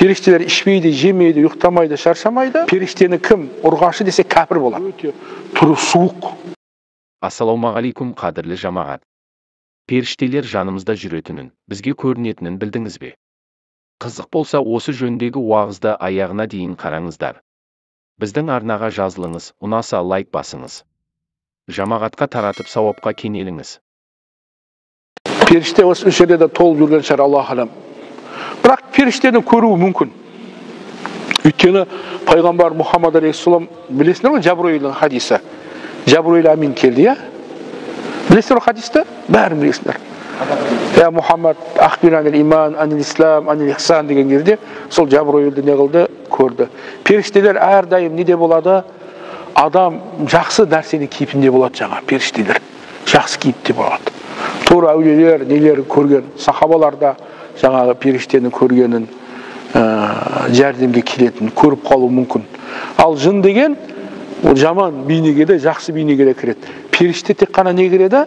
Періштелер ішпейді, жемейді, ұйықтамайды, шаршамайды. Періштені кім ұрғашы десе кәпір болады. Өте түрі суық. Ассалаумағалейкум, қадірлі жамағат. Періштелер жанымызда жүретінін, бізге көрінетінін білдіңіз бе? Қызық болса, осы жөніндегі уағызды аяғына дейін қараңыздар. Біздің арнаға жазылыңыз, ұнаса лайк басыңыз. Жамағатқа таратып сауапқа кенеліңіз. Періште осы үш жерде де толып жүрген шығар, Аллах алам. Бірақ періштені көруі мүмкін. Өйткені пайғамбар Мұхаммад алейхиссалам, білесіңдер ғой, Жабрайылдың хадисі. Жабрайыл амин келді, иә? Білесіңдер ғой хадисті? Бәрін білесіңдер. Я Мұхаммад, ахбир анил иман, анил ислам, анил ихсан деген кезде сол Жабрайылды не қылды? Көрді. Періштелер әрдайым неде болады? Адам жақсы нәрсенің кейпінде болады жаңа періштелер. Жақсы кейіпте болады. Тура әулиелер нелер көрген, сахабалар да жаңағы періштені көргенін, жәрдемге келетінін көріп қалуы мүмкін. Ал жын деген ол жаман бейнеге де, жақсы бейнеге де кіреді. Періште тек қана не кіреді?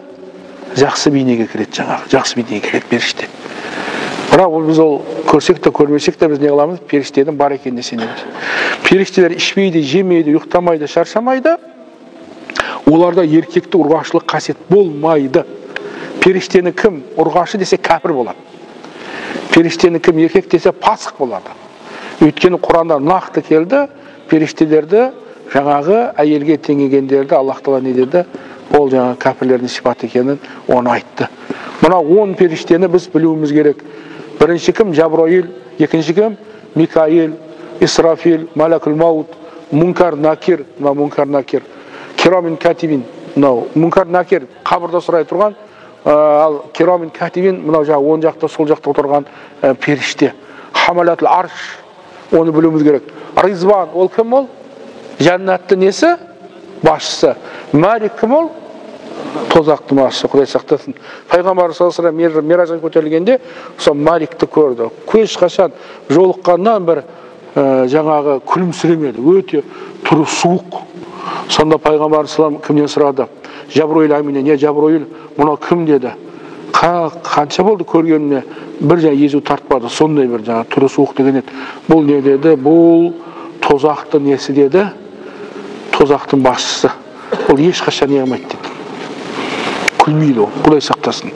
Жақсы бейнеге кіреді жаңағы, жақсы бейнеге кіреді періште. Бірақ ол біз ол көрсек те көрмесек те біз не қыламыз? Періштенің бар екеніне сенеміз. Періштелер ішпейді, жемейді, ұйықтамайды, шаршамайды. Оларда еркекті ұрғашылық қасиет болмайды. Періштені кім ұрғашы десе кәпір болады. Періштені кім еркек десе пасық болады. Өйткені Құранда нақты келді, періштелерді жаңағы әйелге теңегендерді Аллах тағала не деді? Ол жаңағы кәпірлердің сипаты екенін оны айтты. Мына 10 періштені біз білуіміз керек. Бірінші кім? Жабрайыл, екінші кім? Микаил, Исрафил, Малакул Маут, Мункар Накир, мына Мункар Накир, Кирамин Катибин, мынау Мункар Накир қабырда сұрай тұрған, ал Кирамин Катибин мынау жаңағы оң жақта, сол жақта отырған періште. Хамалатул Арш, оны білуіміз керек. Ризван, ол кім ол? Жәннаттың несі? Басшысы. Малик кім ол? Тозақтың басшысы, Құдай сақтасын. Пайғамбар саллаллаху алейхи вассалам миражға көтерілгенде сол Маликті көрді. Ешқашан жолыққаннан бір жаңағы күлімсіремеді, өте түрі суық. Сонда пайғамбар саллаллаху кімнен сұрады? Жабрайыл аминнен. Не Жабрайыл, мынау кім деді? Қанша болды көргеніне, бір жаңа езу тартпады, сондай бір жаңа түрі суық деген еді. Бұл не деді? Бұл тозақтың несі деді? Тозақтың басшысы. Ол ешқашан не қылмайды деді. Күлмейді ол, Құдай сақтасын.